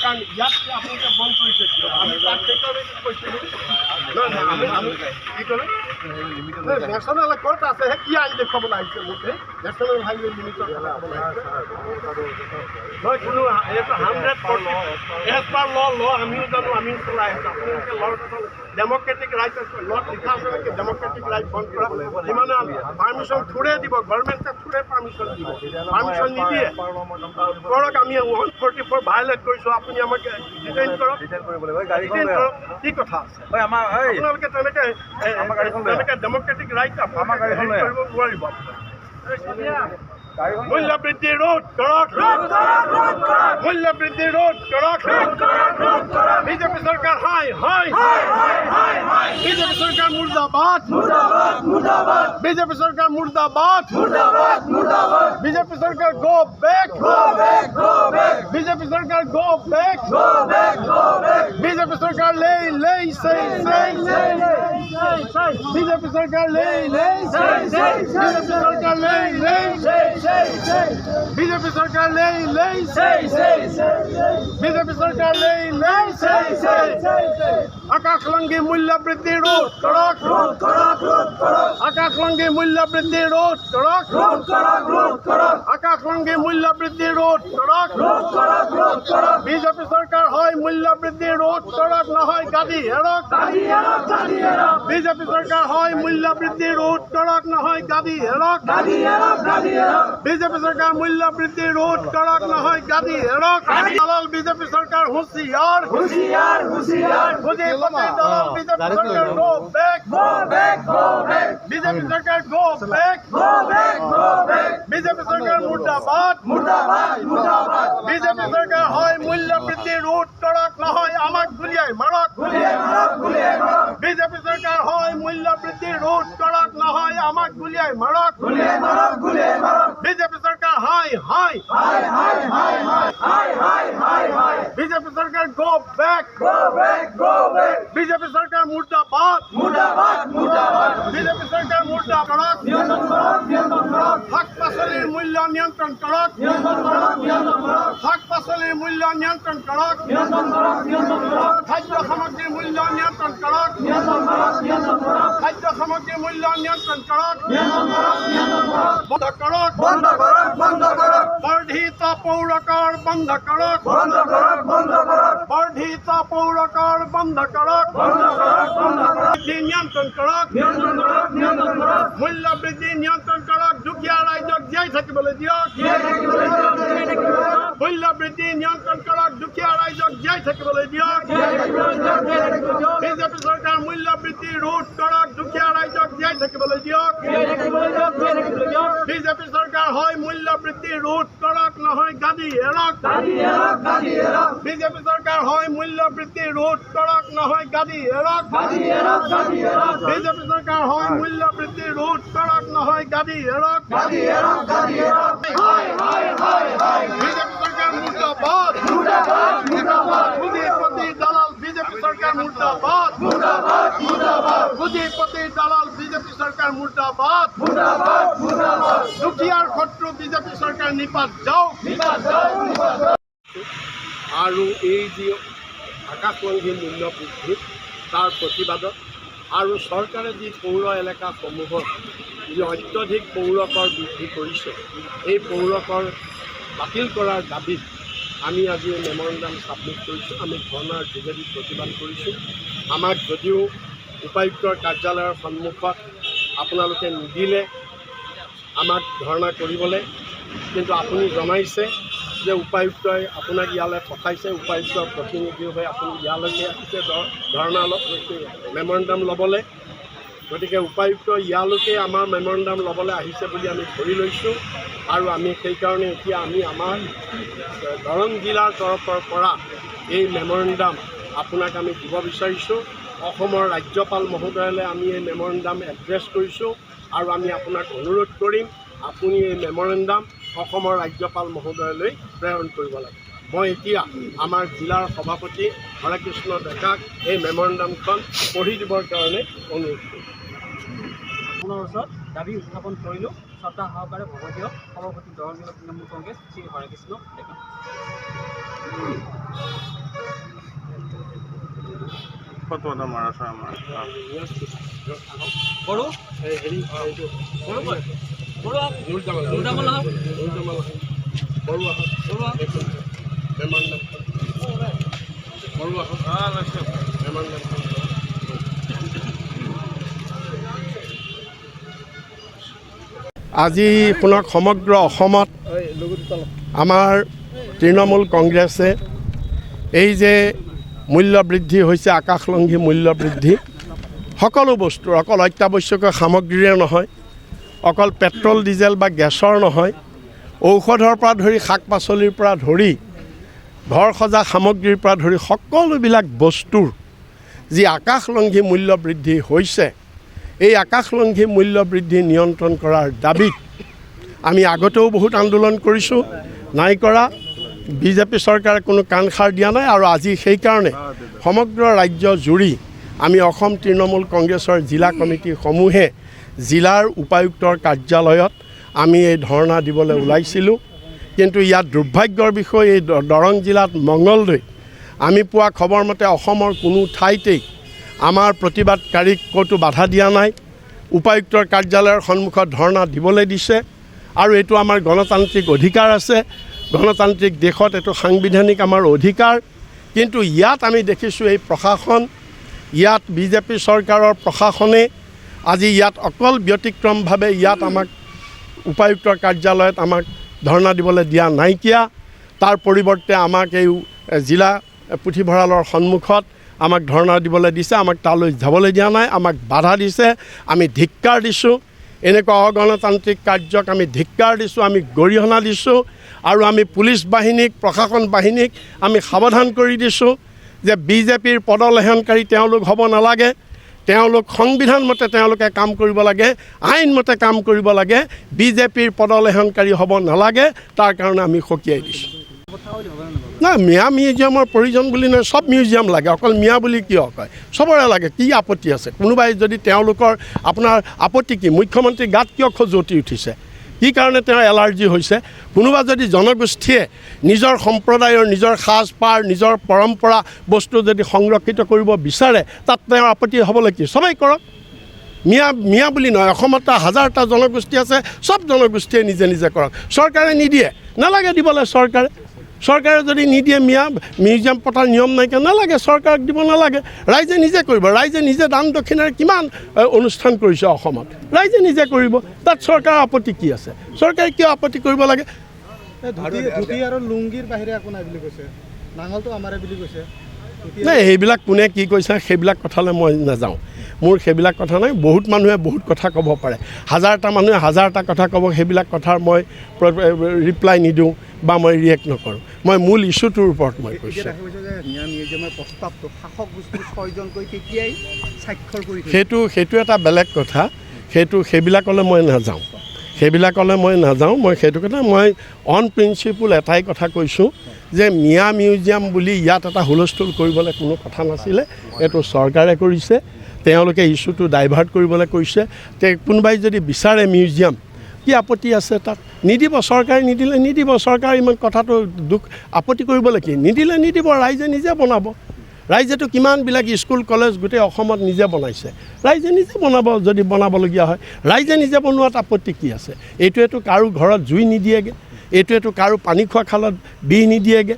কাৰণ ইয়াত আপোনালোকে বন্ধ কৰিছে কিয়? আমি তাক সেইকাৰণে কৈছিলোঁ। নহয় নহয়, আমি কি ক'লে? নেশ্যনেল ক'ত আছে? সেই কি আইন দেখুৱাবলৈ আহিছে মোক? সেই নেশ্যনেল হাইৱে লিমিটৰ কথা ক'বলৈ আহিছে। নহয়, কোনো এইটো 140 এজ পাৰ ল। ল আমিও জানো, আমিও চলাই আছোঁ। আপোনালোকে লৰ কথা, ডেম'ক্ৰেটিক ৰাইট আছে, লত লিখা আছে নেকি ডেম'ক্ৰেটিক ৰাইট বন্ধ কৰা? ইমানে পাৰ্মিশ্যন থোৰে দিব? গভৰ্ণমেণ্টে থোৰে পাৰ্মিশ্যন দিব? পাৰ্মিশ্যন নিদিয়ে। কৰক, আমি 144 ভায়লেট কৰিছোঁ, আপুনি আমাক ডিটেইন কৰক। ডিটেইন কৰক, কি কথা আছে? আপোনালোকে তেনেকে তেনেকে ডেম'ক্ৰেটিক ৰাইট আপোনালোকে হেৰি কৰিব নোৱাৰিব। মূল্য বৃদ্ধি ৰোধ কৰক, মূল্য বৃদ্ধি ৰোধ কৰক। বিজেপি চৰকাৰ হায় হায়, বিজেপি চৰকাৰ মুৰ্দাবাদ, বিজেপি চৰকাৰ মুৰ্দাবাদ, বিজেপি চৰকাৰ গ' বেক, বিজেপি চৰকাৰ গ' বেক, বিজেপি চৰকাৰ লেই লেই চেই চেই, বিজেপি চৰকাৰ লেই লেই, বিজেপি চৰকাৰ লেই লেই, বিজেপি চৰকাৰ লেই লেই, বিজেপি চৰকাৰ লেই লেই। আকাশলংঘী মূল্য বৃদ্ধি ৰোধ কৰক, আকাশলংঘী মূল্য বৃদ্ধি ৰোধ কৰক, আকাশলংঘী মূল্য বৃদ্ধি ৰোধ কৰক। বিজেপি চৰকাৰ হয় মূল্য বৃদ্ধি ৰোধ কৰক, নহয় গাদী এৰক। বিজেপি চৰকাৰ হয় মূল্য বৃদ্ধি ৰোধ কৰক, নহয় গাদী এৰক। বিজেপি চৰকাৰ মূল্য বৃদ্ধি ৰোধ কৰক, নহয় গাদী এৰক। দালাল বিজেপি চৰকাৰ হুঁচিয়াৰ, পুঁজিপতি দালাল বিজেপি চৰকাৰ গ' বেক, বিজেপি চৰকাৰ গ' বেক, বিজেপি চৰকাৰ মুৰ্দাবাদ। বিজেপি চৰকাৰ হয় মূল্য বৃদ্ধি ৰোধ কৰক, নহয় আমাক গুলিয়াই মাৰক। বিজেপি চৰকাৰ হয় মূল্য বৃদ্ধি ৰোধ কৰক, নহয় আমাক গুলিয়াই মাৰক। বিজেপি চৰকাৰ হায় হায়, বিজেপি চৰকাৰ গ' বেক, বিজেপি চৰকাৰ মুৰ্দাবাদ, বিজেপি চৰকাৰ মুৰ্দাবাদ। শাক পাচলিৰ মূল্য নিয়ন্ত্ৰণ কৰক, শাক পাচলিৰ মূল্য নিয়ন্ত্ৰণ কৰক, খাদ্য সামগ্ৰীৰ মূল্য নিয়ন্ত্ৰণ কৰক, খাদ্য সামগ্ৰীৰ মূল্য নিয়ন্ত্ৰণ কৰক, বন্ধ কৰক, বন্ধ কৰক, বন্ধ কৰক। বৰ্ধিত পৌৰকৰ বন্ধ কৰক, বন্ধ কৰক, বন্ধ কৰক। বৰ্ধিত পৌৰকৰ বন্ধ কৰক, বন্ধ কৰক, বন্ধ কৰক। বৃদ্ধি নিয়ন্ত্ৰণ কৰক, নিয়ন্ত্ৰণ কৰক, নিয়ন্ত্ৰণ কৰক। মূল্য বৃদ্ধি নিয়ন্ত্ৰণ কৰক, দুখীয়া ৰাইজক জীয়াই থাকিবলৈ দিয়ক। জীয়াই থাকিবলৈ দিয়ক, জীয়াই থাকিবলৈ দিয়ক। মূল্য বৃদ্ধি নিয়ন্ত্ৰণ কৰক, দুখীয়া ৰাইজক জীয়াই থাকিবলৈ দিয়ক। জীয়াই থাকিবলৈ দিয়ক, জীয়াই থাকিবলৈ দিয়ক। বিজেপি চৰকাৰ মূল্য বৃদ্ধি ৰোধ কৰক, দুখীয়া ৰাইজক জীয়াই থাকিবলৈ দিয়ক। জীয়াই থাকিবলৈ দিয়ক, জীয়াই থাকিবলৈ দিয়ক। বিজেপি চৰকাৰ হয় মূল্য বৃদ্ধি ৰোধ কৰক, নহয় গাদী এৰক। গাদী এৰক, গাদী এৰক। বিজেপি চৰকাৰ হয় মূল্য বৃদ্ধি ৰোধ কৰক, নহয় গাদী এৰক। গাদী এৰক, গাদী এৰক। বিজেপি চৰকাৰ হয় মূল্য বৃদ্ধি ৰোধ কৰক, নহয় গাদী এৰক। গাদী এৰক, গাদী এৰক। হায় হায় হায় হায়। বিজেপি চৰকাৰ মুৰ্দাবাদ, মুৰ্দাবাদ, মুৰ্দাবাদ। পুঁজিপতি দালাল বিজেপি চৰকাৰ মুৰ্দাবাদ, মুৰ্দাবাদ, মুৰ্দাবাদ। পুঁজিপতি দালাল বিজেপি চৰকাৰ মুৰ্দাবাদ, মুৰ্দাবাদ, মুৰ্দাবাদ। দুখীয়াৰ শত্ৰু বিজেপি চৰকাৰ নিপাত যাওক। নিপাত যাওক, নিপাত যাওক। আৰু এই যি আকাশলংঘী মূল্য বৃদ্ধি, তাৰ প্ৰতিবাদত আৰু চৰকাৰে যি পৌৰ এলেকাসমূহত যি অত্যধিক পৌৰ কৰ বৃদ্ধি কৰিছে, এই পৌৰ কৰ বাতিল কৰাৰ দাবীত আমি আজি এই মেমৰেণ্ডাম ছাবমিট কৰিছোঁ। আমি ধৰ্ণাৰ যোগেদি প্ৰতিবাদ কৰিছোঁ। আমাক যদিও উপায়ুক্তৰ কাৰ্যালয়ৰ সন্মুখত আপোনালোকে নিদিলে আমাক ধৰ্ণা কৰিবলৈ, কিন্তু আপুনি জনাইছে যে উপায়ুক্তই আপোনাক ইয়ালৈ পঠাইছে। উপায়ুক্তৰ প্ৰতিনিধি হৈ আপুনি ইয়ালৈকে আহিছে ধৰ্ণা মেমৰেণ্ডাম ল'বলৈ। গতিকে উপায়ুক্তই ইয়ালৈকে আমাৰ মেমৰেণ্ডাম ল'বলৈ আহিছে বুলি আমি ধৰি লৈছোঁ আৰু আমি সেইকাৰণে এতিয়া আমি আমাৰ দৰং জিলাৰ তৰফৰ পৰা এই মেমৰেণ্ডাম আপোনাক আমি দিব বিচাৰিছোঁ। অসমৰ ৰাজ্যপাল মহোদয়লৈ আমি এই মেমৰেণ্ডাম এড্ৰেছ কৰিছোঁ আৰু আমি আপোনাক অনুৰোধ কৰিম, আপুনি এই মেমৰেণ্ডাম অসমৰ ৰাজ্যপাল মহোদয়লৈ প্ৰেৰণ কৰিব লাগে। মই এতিয়া আমাৰ জিলাৰ সভাপতি হৰেকৃষ্ণ ডেকাক এই মেমৰেণ্ডামখন পঢ়ি দিবৰ কাৰণে অনুৰোধ কৰিম। আপোনাৰ ওচৰত দাবী উত্থাপন কৰিলোঁ। শ্ৰদ্ধা সহকাৰে ভৱদীয় সভাপতি দৰং জিলা তৃণমূল কংগ্ৰেছ শ্ৰী হৰেকৃষ্ণ ডেকা। ফটো এটা মাৰা ছাৰ আমাৰ। বড়ো বড়ো বড়ো বড়ো আজি পুনঃ সমগ্ৰ অসমত আমাৰ তৃণমূল কংগ্ৰেছে এই যে মূল্য বৃদ্ধি হৈছে, আকাশলংঘী মূল্য বৃদ্ধি সকলো বস্তুৰ, অকল অত্যাৱশ্যকীয় সামগ্ৰীৰে নহয়, অকল পেট্ৰল ডিজেল বা গেছৰ নহয়, ঔষধৰ পৰা ধৰি শাক পাচলিৰ পৰা ধৰি ঘৰ সজা সামগ্ৰীৰ পৰা ধৰি সকলোবিলাক বস্তুৰ যি আকাশলংঘী মূল্য বৃদ্ধি হৈছে, এই আকাশলংঘী মূল্য বৃদ্ধি নিয়ন্ত্ৰণ কৰাৰ দাবীত আমি আগতেও বহুত আন্দোলন কৰিছোঁ, নাই কৰা, বিজেপি চৰকাৰে কোনো কাণসাৰ দিয়া নাই। আৰু আজি সেইকাৰণে সমগ্ৰ ৰাজ্য জুৰি আমি অসম তৃণমূল কংগ্ৰেছৰ জিলা কমিটিসমূহে জিলাৰ উপায়ুক্তৰ কাৰ্যালয়ত আমি এই ধৰ্ণা দিবলৈ ওলাইছিলোঁ। কিন্তু ইয়াত দুৰ্ভাগ্যৰ বিষয়, এই দৰং জিলাত মঙলদৈত আমি পোৱা খবৰ মতে অসমৰ কোনো ঠাইতেই আমাৰ প্ৰতিবাদকাৰীক ক'তো বাধা দিয়া নাই, উপায়ুক্তৰ কাৰ্যালয়ৰ সন্মুখত ধৰ্ণা দিবলৈ দিছে। আৰু এইটো আমাৰ গণতান্ত্ৰিক অধিকাৰ আছে, গণতান্ত্ৰিক দেশত এইটো সাংবিধানিক আমাৰ অধিকাৰ। কিন্তু ইয়াত আমি দেখিছোঁ এই প্ৰশাসন, ইয়াত বিজেপি চৰকাৰৰ প্ৰশাসনে আজি ইয়াত অকল ব্যতিক্ৰমভাৱে ইয়াত আমাক উপায়ুক্তৰ কাৰ্যালয়ত আমাক ধৰ্ণা দিবলৈ দিয়া নাইকিয়া, তাৰ পৰিৱৰ্তে আমাক এই জিলা পুথিভঁৰালৰ সন্মুখত আমাক ধৰ্ণা দিবলৈ দিছে, আমাক তালৈ যাবলৈ দিয়া নাই, আমাক বাধা দিছে। আমি ধিক্কাৰ দিছোঁ, এনেকুৱা অগণতান্ত্ৰিক কাৰ্যক আমি ধিক্কাৰ দিছোঁ, আমি গৰিহণা দিছোঁ। আৰু আমি পুলিচ বাহিনীক, প্ৰশাসন বাহিনীক আমি সাৱধান কৰি দিছোঁ যে বিজেপিৰ পদলেহনকাৰী তেওঁলোক হ'ব নালাগে, তেওঁলোক সংবিধান মতে তেওঁলোকে কাম কৰিব লাগে, আইনমতে কাম কৰিব লাগে, বিজেপিৰ পদলেহনকাৰী হ'ব নালাগে, তাৰ কাৰণে আমি সকীয়াই দিছোঁ। নাই, মিয়া মিউজিয়ামৰ প্ৰয়োজন বুলি নহয়, চব মিউজিয়াম লাগে, অকল মিয়া বুলি কিয় কয়, চবৰে লাগে। কি আপত্তি আছে? কোনোবাই যদি তেওঁলোকৰ আপোনাৰ আপত্তি কি, মুখ্যমন্ত্ৰীৰ গাত কিয় খজুৱতি উঠিছে, কি কাৰণে তেওঁৰ এলাৰ্জি হৈছে? কোনোবা যদি জনগোষ্ঠীয়ে নিজৰ সম্প্ৰদায়ৰ নিজৰ সাজপাৰ, নিজৰ পৰম্পৰা বস্তু যদি সংৰক্ষিত কৰিব বিচাৰে, তাত তেওঁৰ আপত্তি হ'বলৈ কি? চবেই কৰক, মিয়া মিয়া বুলি নহয়, অসমত হাজাৰটা জনগোষ্ঠী আছে, চব জনগোষ্ঠীয়ে নিজে নিজে কৰক। চৰকাৰে নিদিয়ে, নালাগে দিবলৈ। চৰকাৰে যদি নিদিয়ে, মিয়া মিউজিয়াম পতাৰ নিয়ম নাইকিয়া, নালাগে, চৰকাৰক দিব নালাগে, ৰাইজে নিজে কৰিব। ৰাইজে নিজে দান দক্ষিণাৰে কিমান অনুষ্ঠান কৰিছে অসমত, ৰাইজে নিজে কৰিব, তাত চৰকাৰৰ আপত্তি কি আছে? চৰকাৰে কিয় আপত্তি কৰিব লাগে? নাই, সেইবিলাক কোনে কি কৈছে সেইবিলাক কথালৈ মই নাযাওঁ, মোৰ সেইবিলাক কথা নাই। বহুত মানুহে বহুত কথা ক'ব পাৰে, হাজাৰটা মানুহে হাজাৰটা কথা ক'ব, সেইবিলাক কথাৰ মই ৰিপ্লাই নিদিওঁ বা মই ৰিয়েক্ট নকৰোঁ। মই মূল ইছ্যুটোৰ ওপৰত মই কৈছোঁ। সেইটো এটা বেলেগ কথা, সেইবিলাকলৈ মই নাযাওঁ, মই সেইটো কথা মই অন প্ৰিন্সিপুল এটাই কথা কৈছোঁ যে মিয়া মিউজিয়াম বুলি ইয়াত এটা হুলস্থুল কৰিবলৈ কোনো কথা নাছিলে, এইটো চৰকাৰে কৰিছে, তেওঁলোকে ইছ্যুটো ডাইভাৰ্ট কৰিবলৈ কৈছে। কোনোবাই যদি বিচাৰে মিউজিয়াম, কি আপত্তি আছে তাত? নিদিব, চৰকাৰে নিদিলে নিদিব, চৰকাৰে ইমান কথাটো দুখ আপত্তি কৰিবলৈ কি? নিদিলে নিদিব, ৰাইজে নিজে বনাব। ৰাইজেতো কিমানবিলাক স্কুল কলেজ গোটেই অসমত নিজে বনাইছে, ৰাইজে নিজে বনাব যদি বনাবলগীয়া হয়। ৰাইজে নিজে বনোৱাত আপত্তি কি আছে? এইটোৱেতো কাৰো ঘৰত জুই নিদিয়েগৈ, এইটোৱেতো কাৰো পানী খোৱা খালত বিহ নিদিয়েগৈ।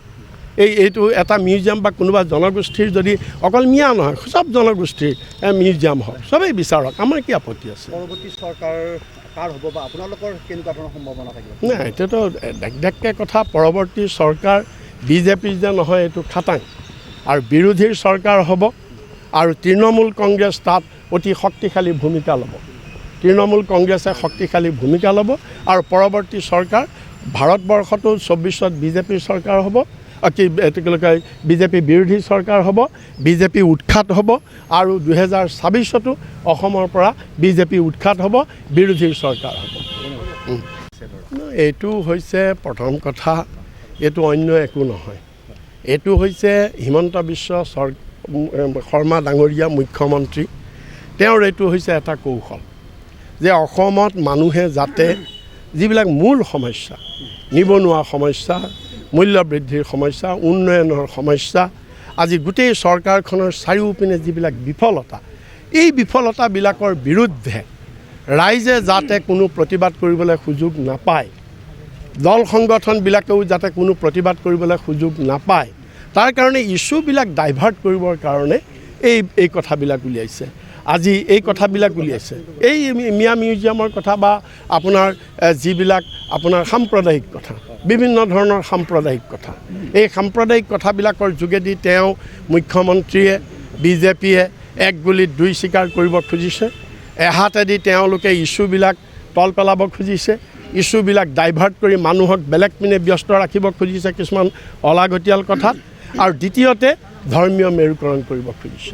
এইটো এটা মিউজিয়াম বা কোনোবা জনগোষ্ঠীৰ যদি অকল মিয়া নহয়, চব জনগোষ্ঠীৰ মিউজিয়াম হওক, চবেই বিচাৰক, আমাৰ কি আপত্তি আছে? পৰৱৰ্তী চৰকাৰ কাৰ হ'ব বা আপোনালোকৰ কেনেকুৱা ধৰণৰ সম্ভাৱনা থাকিব? নাই, এতিয়াতো ডেক কথা, পৰৱৰ্তী চৰকাৰ বিজেপিৰ যে নহয় এইটো খাটাং, আৰু বিৰোধীৰ চৰকাৰ হ'ব, আৰু তৃণমূল কংগ্ৰেছ তাত অতি শক্তিশালী ভূমিকা ল'ব। তৃণমূল কংগ্ৰেছে শক্তিশালী ভূমিকা ল'ব, আৰু পৰৱৰ্তী চৰকাৰ ভাৰতবৰ্ষতো 24ত বিজেপিৰ চৰকাৰ হ'ব, কি এইটো কি কয়, বিজেপি বিৰোধী চৰকাৰ হ'ব, বিজেপি উৎখাত হ'ব, আৰু 2026তো অসমৰ পৰা বিজেপি উৎখাত হ'ব, বিৰোধীৰ চৰকাৰ হ'ব। এইটো হৈছে প্ৰথম কথা, এইটো অন্য একো নহয়। এইটো হৈছে হিমন্ত বিশ্ব শৰ্মা ডাঙৰীয়া মুখ্যমন্ত্ৰী, তেওঁৰ এইটো হৈছে এটা কৌশল যে অসমত মানুহে যাতে যিবিলাক মূল সমস্যা, নিবনুৱা সমস্যা, মূল্যবৃদ্ধিৰ সমস্যা, উন্নয়নৰ সমস্যা, আজি গোটেই চৰকাৰখনৰ চাৰিওপিনে যিবিলাক বিফলতা, এই বিফলতাবিলাকৰ বিৰুদ্ধে ৰাইজে যাতে কোনো প্ৰতিবাদ কৰিবলৈ সুযোগ নাপায়, দল সংগঠনবিলাকেও যাতে কোনো প্ৰতিবাদ কৰিবলৈ সুযোগ নাপায়, তাৰ কাৰণে ইছ্যুবিলাক ডাইভাৰ্ট কৰিবৰ কাৰণে এই কথাবিলাক উলিয়াইছে। আজি এই কথাবিলাক উলিয়াইছে, এই মিয়া মিউজিয়ামৰ কথা বা আপোনাৰ যিবিলাক আপোনাৰ সাম্প্ৰদায়িক কথা, বিভিন্ন ধৰণৰ সাম্প্ৰদায়িক কথা, এই সাম্প্ৰদায়িক কথাবিলাকৰ যোগেদি তেওঁ মুখ্যমন্ত্ৰীয়ে, বিজেপিয়ে এক গুলিত দুই চিকাৰ কৰিব খুজিছে। এহাতেদি তেওঁলোকে ইছ্যুবিলাক তল পেলাব খুজিছে, ইছ্যুবিলাক ডাইভাৰ্ট কৰি মানুহক বেলেগ পিনে ব্যস্ত ৰাখিব খুজিছে কিছুমান অলাগতিয়াল কথাত, আৰু দ্বিতীয়তে ধৰ্মীয় মেৰুকৰণ কৰিব খুজিছে।